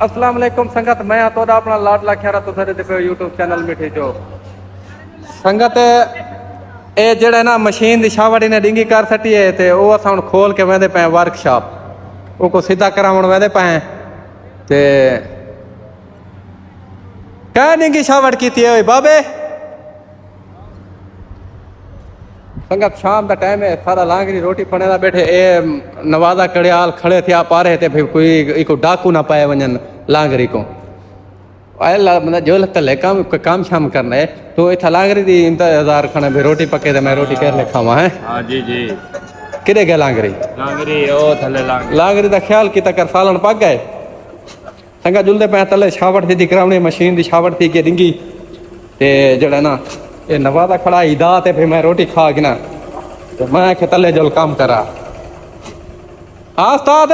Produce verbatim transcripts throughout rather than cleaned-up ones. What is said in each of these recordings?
السلام علیکم سنگت، میں ہاں تہاݙا اپݨا لاڈلا کھیرا، تساں ݙیہدے پئے ہو یوٹیوب چینل مٹھی چو۔ سنگت، اے جیڑھا نا مشین دی شاوٹ انہیں ݙنگی کر سٹی ہے تے او اساں ہݨ کھول کے ویندے پئے ہیں ورک شاپ، اوکوں سدھا کراوݨ ویندے پئے ہیں۔ تے کئیں ݙنگی شاوٹ کیتی ہے اوئے بابے؟ سنگت، شام دا ٹائم ہے، سارا لانگری روٹی پنے دا بیٹھے۔ اے نوازا کڑیال کھڑے تھیا پارے تے پھر کوئی ایکو ڈاکو نہ پائے ونجن لانگری کو۔ اے اللہ بندہ جو لگتا لے کام، کوئی کام شام کرنا ہے تو اتھا لانگری دی انتظار کھڑا بھی روٹی پکے تے میں روٹی کر لے کھاواں ہے۔ ہاں جی جی۔ کدے گئے لانگری؟ لانگری او تھلے لانگری۔ لانگری دا خیال کیتا کر سالن پک گئے۔ سنگت، جلدے پئے تلے، شاوٹ سدھی کراوݨی، مشین دی شاوٹ تھی ڳئی ݙنگی۔ تے جیڑھا نا اے نوازا کھڑا ادا تے پھر میں روٹی کھا گھناں۔ تے میں آکھیا تلے جل کم کرا۔ ہاں استاد،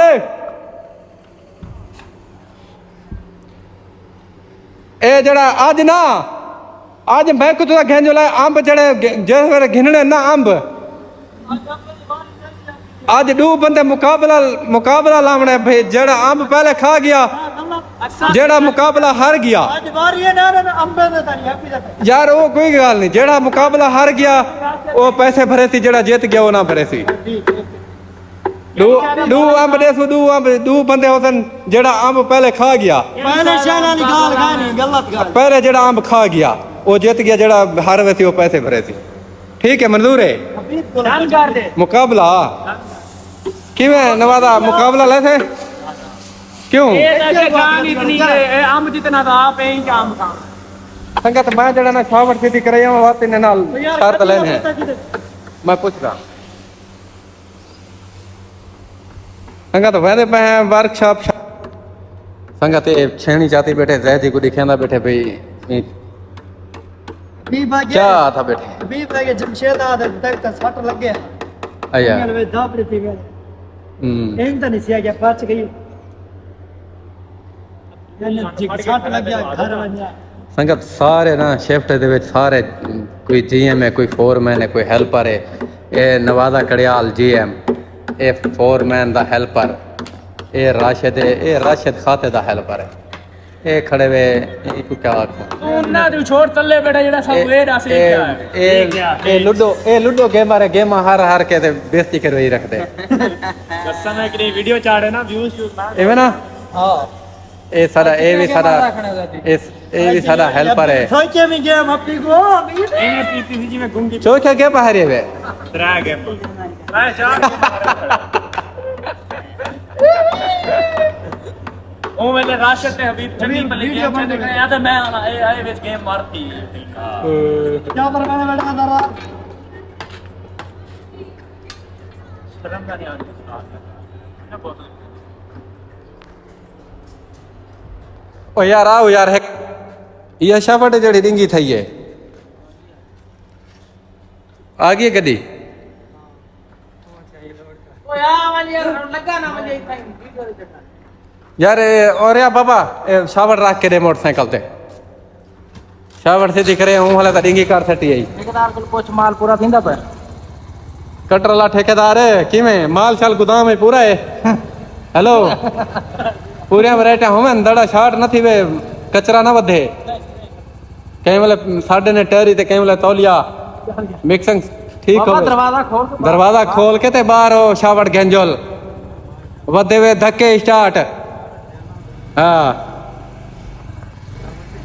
اے جیڑھا اڄ نا، اڄ میں کوں تساں گھن جو لائے امب جیڑھے گ-، جس ویلے گھننے نا امب۔ اڄ ݙو بندے مقابلہ، مقابلہ لاوݨے بھئی، جیڑھا امب پہلے کھا ڳیا، جیڑھا مقابلہ ہار ڳیا۔ یار، او کوئی ڳالھ نئیں، جیڑھا مقابلہ ہار ڳیا، او پیسے بھریسی، جیڑھا جت ڳیا، او نہ بھریسی۔ ݙو، ݙو امب ݙیسوں، ݙو امب، ݙو بندے ہوسن، جیڑھا امب پہلے کھا ڳیا۔ پہلے شہناں دی ڳالھ کائنی، غلط ڳالھ۔ پہلے جیڑھا امب کھا ڳیا، او جت ڳیا، جیڑھا ہار ویسی، او پیسے بھریسی۔ ٹھیک ہے، منظور ہے؟ ڈن کر دے۔ مقابلہ۔ کیویں نوازا مقابلہ لیسے؟ کیوں؟ اے تاں کہ جان اتنی ہے، اے امب جتنا تاں آپ ہیں کہ امب کھاؤں۔ سنگت، میں جیڑھا نا شاوٹ سدھی کرائی ہاں، وقت انہیں نال شرط لینے ہیں۔ میں پوچھ رہا۔ سنگت، ویندے پئے ہیں ورک شاپ۔ سنگت، اے چھیݨی چاتی بیٹھے، زید جی کوں ݙکھیندا بیٹھے بھئی، اے حبیب آ ڳیا۔ کیا تھا بیٹھے؟ حبیب آ ڳیا، جمشید آ تے تک تے سٹ لڳے۔ ایا۔ انگل وچ دب ݙتی وے۔ ہوں۔ ایندا نہیں سیا ڳیا، بچ ڳئی۔ یعنی جی سٹ لڳیا، گھر ونڄا۔ سنگت، سارے نا شفٹ دے وچ سارے، کوئی جی ایم ہے، کوئی فور مین ہے، کوئی ہیلپر ہے۔ اے نوازا کڑیال جی ایم، اے فور مین دا ہیلپر، اے راشد ہے، اے راشد کھاتے دا ہیلپر ہے۔ اے کھڑے وے، اے کو کیا آکھوں؟ انہاں دی چھوڑ تلے بیٹھا جیڑھا سب اے، ویڈ آسی اے، کیا ہے؟ اے، اے کیا ہے؟ اے لڈو، اے لڈو گیمر ہے، گیماں ہار ہار کے تے بےزتی کروائی رکھدے۔ قسم ہے کہ ویڈیو چاڑے نا، ویوز ویوز نہ ایویں نا؟ ہاں۔ اے سارا، اے وی سارا، اے، اے وی سارا ہیلپر ہے۔ سوچے میں گیم اپنی کو، ایویں پی پی سی جی میں گنگی۔ چوکھا گیم باہر ہے وے۔ ترا گیم۔ ترا چار۔ او میں راشد تے حبیب چنگی بلی گیم چاہتے ہیں، یا تو میں آنا، اے، اے وچ گیم مارتی۔ کیا فرمانے بیٹا ذرا؟ شرم کا نہیں آنا۔ او یار، آؤ یار، ہک ایہا شاوٹ ہے جیڑھی ݙنگی تھئی ہے۔ آ ڳئی ہے گݙی؟ یار، اور یا بابا، اے شاوٹ رکھ کے ݙے موٹر سائیکل تے۔ شاوٹ سدھی کرے، ہوں ہلے تاں ݙنگی کر سٹی آئی۔ ٹھیکیدار کول پچھ، مال پورا تھیندا پئے؟ کٹر والا ٹھیکیدار ہے، کیویں؟ مال شال گودام ہے پورا ہے؟ ہیلو، پوریاں ورائٹیاں ہوون، دڑا شارٹ نہ تھیوے، کچرا نہ ودھے۔ کہیں ویلے ساڈے نے ٹہری تے کہیں ویلے تولیا، مکسنگ ٹھیک بابا، ہووے۔ دروازہ کھول کے باہر دروازہ کھول کے تے باہر ہو شاوٹ گھنجول۔ ودے وے دھکے اسٹارٹ۔ ہاں۔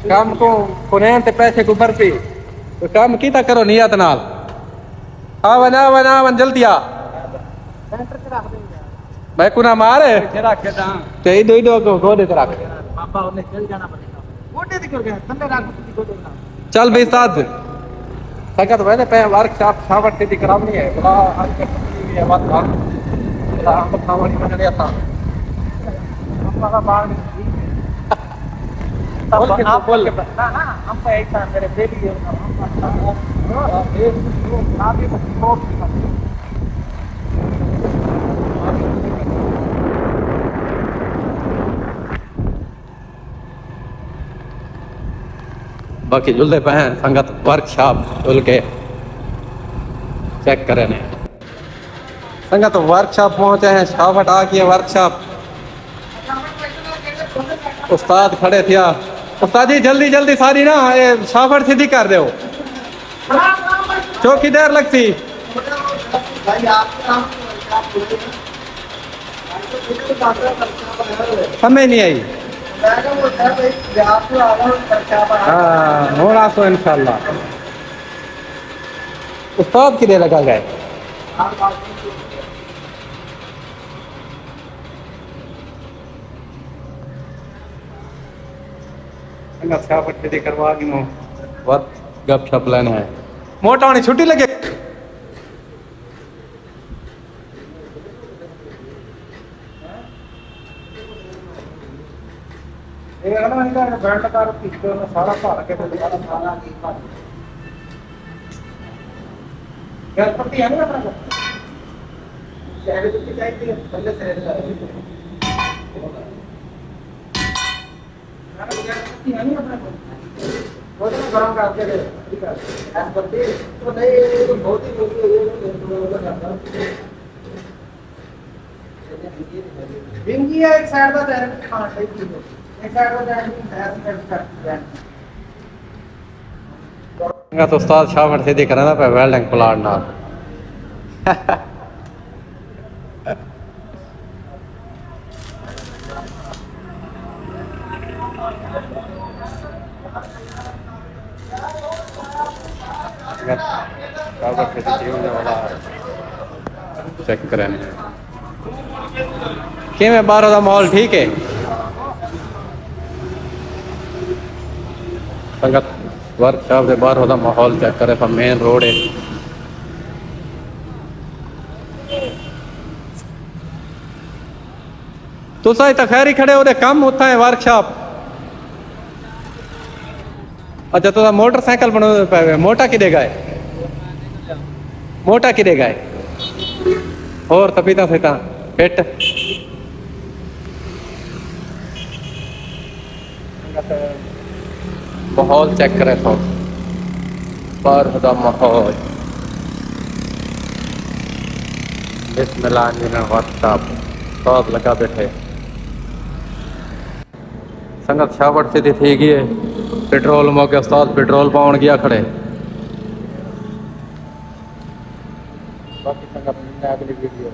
کم کو کنین تے پیسے کو برفی۔ تو کم کیتا کرو نیت نال۔ آ ون، آ ون، آ ون، جلدی آ۔ میں کو نہ مار۔ تے ایڈو، ایڈو کو گوڈے تے رکھ۔ بابا انہیں چل جانا پڑے گا۔ گوڈے تے کیوں گیا؟ تھلے رکھ، تسی گوڈے تے رکھ۔ چل بھئی استاد۔ سنگت ویندے پئے ورک شاپ شاوٹ تے دی کراونی ہے۔ بلا ہر کے پتلی بھی ہے، بات بات۔ بلا ہم کھاوانی بنڑے تھا۔ ہم والا باغ نہیں۔ تب آپ کے نہ، نہ، ہم پہ ایسا میرے بیلی ہے، ہم پہ ایک، دو، آپ بھی باقی جلدے پئے ہیں سنگت، ورک شاپ جل کے چیک کرے نے۔ سنگت ورک شاپ پہنچے ہیں، شاوٹ آ گئی ہے ورک شاپ۔ استاد کھڑے تھیا۔ استاد جی، جلدی جلدی ساری نا، اے سافٹ سیدھی کر دیو۔ چوکی دیر لگسی۔ سمجھ نہیں آئی۔ ہاں، ہن آسو انشاءاللہ۔ استاد کدے لگا گئے؟ سنگت سیاپٹ کھیتی کروا گھنو، وت گپ شپ لینے ہیں۔ موٹا ہونی چھٹی لگے۔ بنگی ہے، ایک سائیڈ دا ڈائریکٹ کھان صحیح چیز ہے، ایک سائیڈ دا ڈائریکٹ گیس کٹ کر دیا۔ سنگت استاد شاہ مٹ سیدھی کریندا پیا ویلڈنگ پلاٹ نال۔ سنگت شاہ مٹ سیدھی ٹیم دے والا چیک کریں۔ کیویں باہر دا ماحول ٹھیک ہے؟ سنگت ورکشاپ دے باہر دا ماحول چیک کرے، پر مین روڈ ہے۔ تساں اتھاں خیر ہی کھڑے ہو، دے کم اتھاں ہے ورکشاپ۔ اچھا، تساں موٹر سائیکل بݨاوندے پئے ہو، موٹا کݙے ڳئے؟ موٹا کݙے ڳئے؟ ہور تپیتاں سیتاں فٹ؟ ماحول چیک کرے تو، باہر دا ماحول۔ بسم اللہ الرحمن الرحیم، ورکشاپ، استاد لگا بیٹھے۔ سنگت شاہ مٹ سیدھی تھی ڳئی ہے، پٹرول مُک ڳیا، استاد پٹرول پاوݨ ڳیا کھڑے۔ باقی سنگت ملنے اڳلی ویڈیو۔